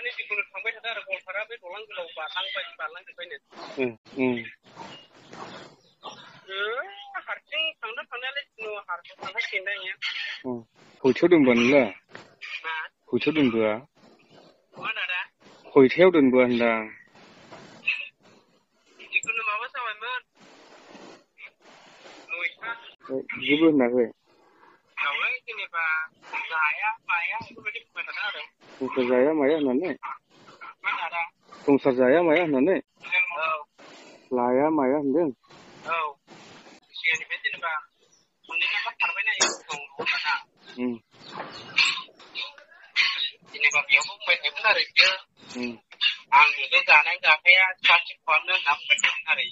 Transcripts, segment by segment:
माने जिखुनु थांबाय थादों आरो गवालपारा बे दलां गोलाव बारलांजोब्बायनो हारसिं थांदों थांनायालाय जिखुनु हारसिं थांखासिगोन दा इयो खयथायाव दोनबोआ नोंलाय खयथायाव दोनबोआ मा दादा खयथायाव दोनबोआ होनदां जिखुनु माबा जाबायमोन 9टा जेबो होनाखै औलै जेनेबा जाया माया बेफोरबायदि बुंबाय थादों आरो संसार जाया माया होननानै मा दादा संसार जाया माया होननानै औ लाया माया होनदों औ सिगांनिफ्राय जेनेबा मोननै नाम्बार खारबायना इयो होनबाना जेनेबा बेयावबो बुंबाय थायोमोन आरो बियो आंनोबो जानाय जाखाया सार्टिं खालामनो होनना बुंबाय थायोमोन आरो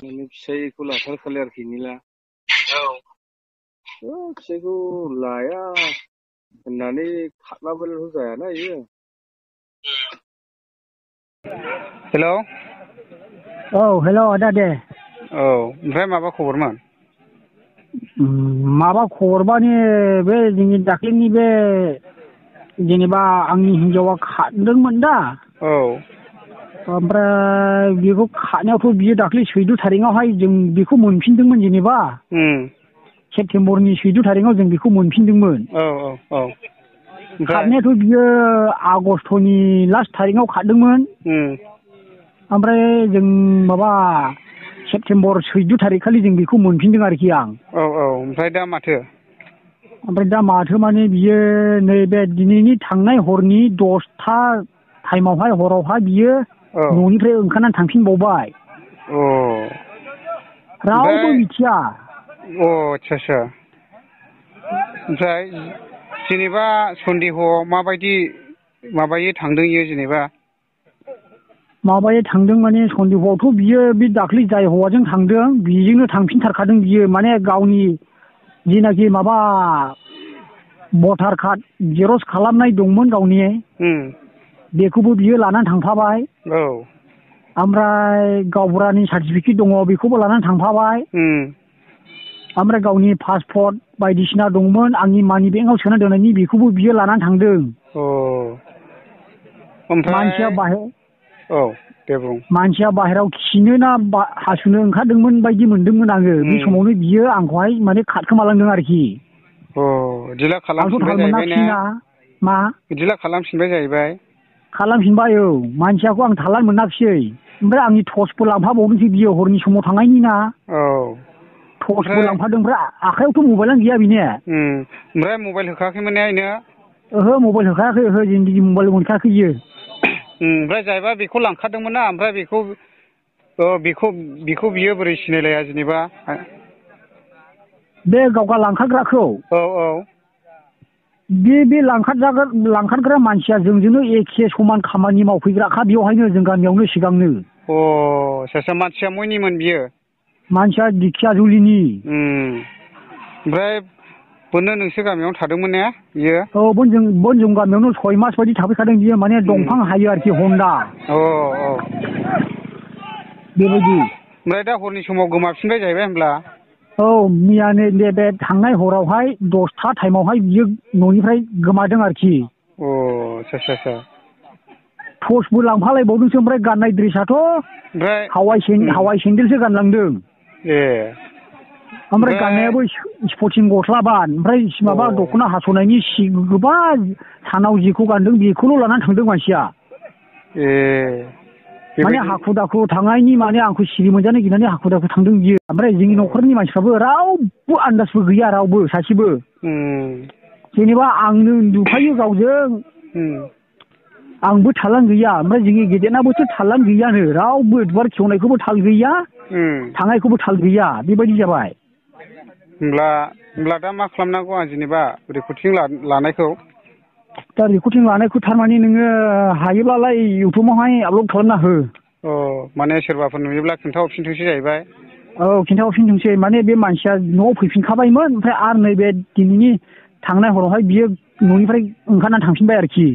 माने फिसाइखौ लाथारखालै आरोखि निला औ फिसाइखौ लाया होननानै खारलाबायलाथ' जायाना इयो हेल' हेल' आदा दे औ ओमफ्राय माबा खबरमोन माबा खबरबानि बे जोंनि दाख्लैनि बे जेनेबा आंनि हिनजावा खारदोंमोन दा औ ओमफ्राय बेखौ खारनायावथ' बियो दाख्लै 14 थारिखआवहाय जों बेखौ मोनफिनदोंमोन जेनेबा सेप्तेम्बरनि 14 थारिखआव जों बेखौ मोनफिनदोंमोन औ खारनायाथ' बियो आगस्ट'नि लास्ट थारिखआव खारदोंमोन ओमफ्राय जों माबा सेप्तेम्बर 14 थारिखखालि जों बेखौ मोनफिनदों आरोखि आं औ ओमफ्राय दा माथो माने बियो नैबे दिनैनि थांनाय हरनि 10टा टाइमावहाय हरावहाय बियो न'निफ्राय ओंखारनानै थांफिनबावबाय रावबो मिथिया आच्छा ओमफ्राय जेनेबा सन्देह माबायदि थांदों इयो जेनेबा माबायै थांदों माने सन्देहआवथ' बियो बे दाख्लै जाय हौवाजों थांदों बेजोंनो थांफिनथारखादों बियो माने गावनि जिनाखि माबा भटार कार्ड जेरक्स खालामनाय दंमोन गावनि बेखौबो बियो लानानै थांफाबाय ओमफ्राय गावबुरानि सार्टिफिकेट दङ बेखौबो लानानै थांफाबाय ओमफ्राय गावनि पासपर्ट बायदिसिना दंमोन आंनि मानि बेंकआव सोना दोननायनि बेखौबो बियो लानानै थांदों मानसिया बाहेरायाव खिनो ना हासुनो ओंखारदोंमोन बायदि मोनदोंमोन आङो बे समावनो बियो आंखौहाय माने खारखोमालांदों आरोखि बिदिला खालामफिनबाय जाहैबाय खालामफिनबाय मानसियाखौ आं थाल मोनाखिसै ओमफ्राय आंनि टर्चबो लांफाबावदोंसै बियो हरनि समाव थांनायनि ना टर्चबो लांफादों ओमफ्राय आखायावथ' मबाइलानो गैया बेनो ओमफ्राय मबाइल होखायाखैमोन इनो ओहो मबाइल होखायाखै जों मबाइल मोनखायाखै इयो ओमफ्राय जायबा बेखौ लांखादोंमोन ना ओमफ्राय बेखौ बियो बोरै सिनायलाया जेनेबा बे गावगा लांखाग्राखौ बे लांखारग्रा मानसिया जोंजोंनो एखे समान खामानि मावफैग्राखा बेवहायनो जों गामियावनो सिगांनो सासे मानसिया मयनिमोन बियो मानसिया दिखियाजुलिनि ओमफ्राय बोनो नोंसोर गामियावनो थादोंमोन ने बियो जों गामियावनो 6 मास बायदि थाफैखादों बियो माने दंफां हायो आरोखि हन्दा बेबायदि ओमफ्राय दा हरनि समाव गोमाफिनबाय जाहैबाय होनब्ला मैयानो बे थांनाय हरावहाय 10टा टाइमावहाय बियो न'निफ्राय गोमादों आरोखि आच्छा टर्चबो लांफालायबावदोंसो ओमफ्राय गाननाय ड्रेसाथ' हावाइ सेन्देलसो गानलांदों ओमफ्राय गाननायाबो स्पर्टिं गस्लाबान ओमफ्राय माबा दख'ना हास'नायनि गोबा सानाव जिखौ गानदों बेखौल' लानानै थांदों मानसिया माने हाखु दाखु थांनायनि माने आंखौ सिरि मोनजानो गिनानै हाखु दाखु थांदों बियो ओमफ्राय जोंनि न'खरनि मानसिफ्राबो रावबो आन्दाजबो गैया रावबो सासेबो जेनेबा आंनो उन्दुफायो गावजों आंबो थालां गैया ओमफ्राय जोंनि गेदेरनाबोथ' थालां गैयानो रावबो दुवार खेवनायखौबो थाल गैया थांनायखौबो थाल गैया बेबायदि जाबाय होमब्ला दा मा खालामनांगौ आं जेनेबा रेकर्डिं लानायखौ दा रेकर्डिं लानायखौ थारमाने नोङो हायोब्लालाय इउटुबावहाय आपल'ड खालामना हो माने सोरबाफोर नुयोब्ला खिन्थाहरफिनथोंसै जाहैबाय खिन्थाहरफिनथोंसै माने बे मानसिया न'आव फैफिनखाबायमोन ओमफ्राय आरो नैबे दिनैनि थांनाय हरावहाय बियो न'निफ्राय ओंखारनानै थांफिनबाय आरोखि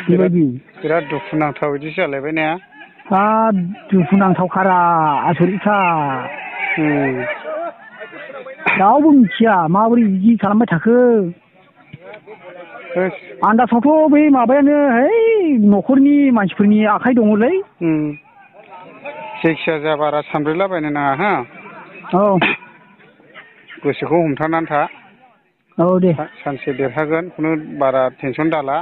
बेबायदि बिराद दुखुनांथाव बिदि जालायबाय ने दुखुनांथावखारा आसरितखा रावबो मिथिया माबोरै बिदि खालामबाय थाखो आन्दासावथ' बै माबायानो है न'खरनि मानसिफोरनि आखाइ दङलै जायखिया जा बारा सानब्रैलाबायनो नाङा हा औ गोसोखौ हमथानानै था औ दे सानसे देरहागोन खुनु बारा टेनसन दाला